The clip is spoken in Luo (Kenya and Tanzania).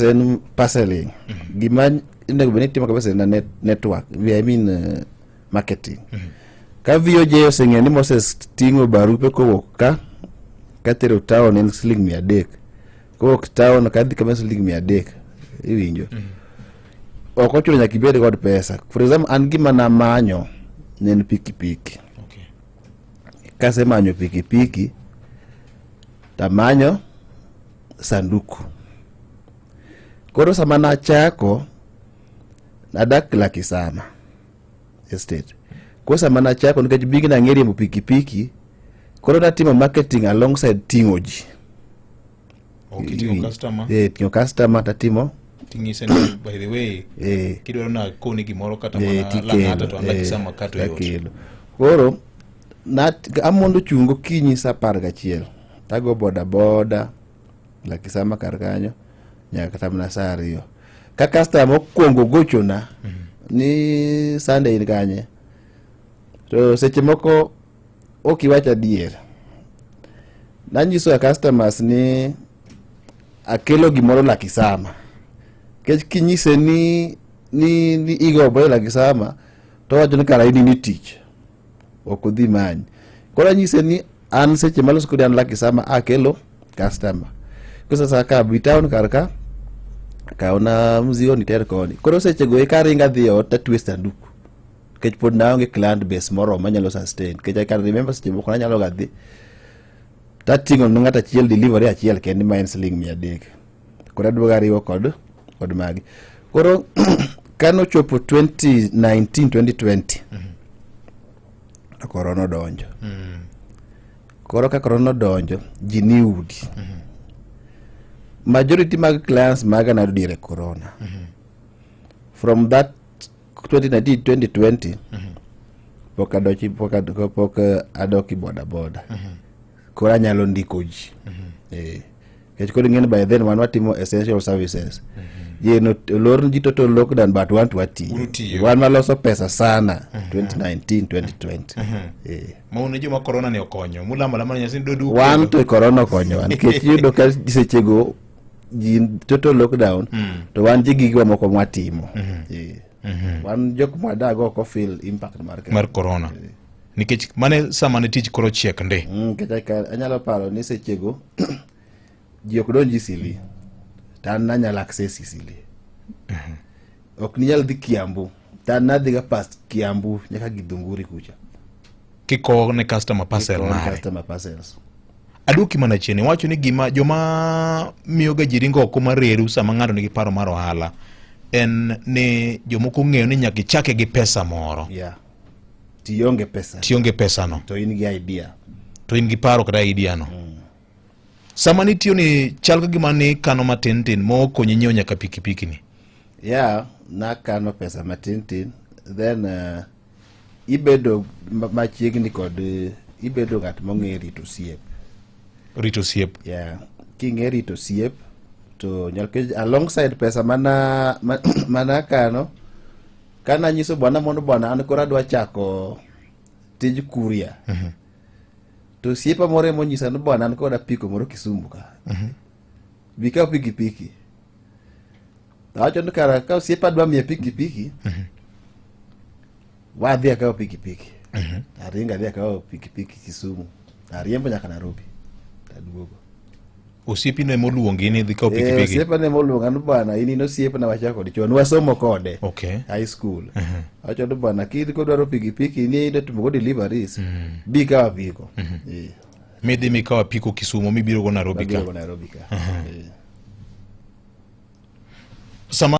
En parceling. Gima onego bed ni itimo kabisa en network, I mean marketing. Ka VOJ oseng'eyo ni Moses ting'o barupe kowuok ka katero town en siling 300, kowuok town kadhi kama siling 300, iwinjo? Ok ochuno nyaka ibed kod pesa. For example, an gima namanyo ne en pikipiki. Kasemanyo pikipiki tamanyo sanduku. Koro sama nachako, nadak Lakisama Estate. Koro sama nachako, nikech big nang'e riembo pikipiki, koro natimo marketing alongside ting'o ji. Ok iting'o customer. Eh, ting'o customer tatimo. Ting'ise ni, by the way, kidwaro na koni gimoro kata mana tikelo, Lang'ata to an Lakisama ka to yot. Takelo. Koro amondo chung' gokinyi sa 11 tago boda boda Lakisama kar kanyo nyaka kata mana sa 2 ka customer mokwongo gochona ni, "Sunday in kanye?" To seche moko ok iwach adier. Nanyiso ga customers ni akelo gimoro Lakisama, nikech kinyise ni igo boyo Lakisama to owacho ni kara in ni tich ok odhi manyi. Koro anyise ni an seche maloso kodi an Lakisama akelo customer. Koro sasa ka bi town kar ka kawna mzigo niter koni. Koro sechego eka aringo adhi e ot tatwe sanduku nikech pod naonge client base moromo manyalo sustain, nikech I can remember seche moko nanyalo ga dhi tating'o ne ng'ato achiel delivery achiel kende ma en siling 300. Koro aduogo ariwo kod magi. Koro kanochopo 2019 2020 to korona odonjo. Koro ka korona odonjo, ji ni udi. Majority mag clients maga nayudo diere corona. From that 2019 2020 pok adochi pok adok i boda boda. Koro anyalo ndiko ji. Nikech koro ing'eni by then wan watimo essential services. Ji no olor ji total lockdown, but wan to watiyo. Utiyo. Wan waloso pesa sana 2019 2020. Ma un e joma corona ni okonyo mulamo alama ni Nyasaye dodu. Wan to corona okonyowa nikech iyudo ka sechego ji total lockdown to wan ji gigewa moko mwatimo. Wan jok mwadago ok ofeel impact mar mar corona, nikech mane sama ne tich koro chiek ndi. Nikech anyalo paro ni sechego ji ok donj Eastleigh to an nanyalo access Eastleigh. Ok ninyal dhi Kiambu to an nadhiga past Kiambu nyaka Githunguri kucha. Kikowo ne customer parcel Kikowo mare. Customer parcels. Aduoki mana chien, iwacho ni gima joma miyoga ji ringo oko mar reru sama ng'ato nigi paro mar ohala en ni jomoko ong'eyo ni nyaka ichake gi pesa moro. Yeah, tionge pesa. Tionge pesano. To in gi idea. To in gi paro kata idea no. Sama nitiyo ni chal ka gima ni kano matin tin mokonyi nyiewo nyaka pikipiki ni. Yeah, nakano pesa matin tin, then ibedo machiegni kod ibedo ng'at mong'e rito osiep. Rito osiep. Yeah, king'e rito osiep to nikech alongside pesa mana kano kananyiso bwana mondo bwana an koro adwa chako tij courier, to osiepa moro emonyisa ni, "Bwana, an kod apiko moro Kisumu ka, bi kaw pikipiki." Awacho ni kara ka osiepa dwa miya pikipiki, wadhi akawo pikipiki. Aringo adhi akawo pikipiki Kisumu, ariembo nyaka Nairobi, taduogo. Osiepino emoluongi ni dhi kaw Eh, pikipiki? Osiepa ne moluonga ni, "Bwana, in osiepna wachako kodi chon, wasomo kode high school." Awacho ni, "Bwana, kid kodwaro pikipiki ni idwa timo go deliveries, bi kaw apiko." Midhi mikawo apiko Kisumu mibiro go Nairobi ka? Mabiro go Nairobi ka.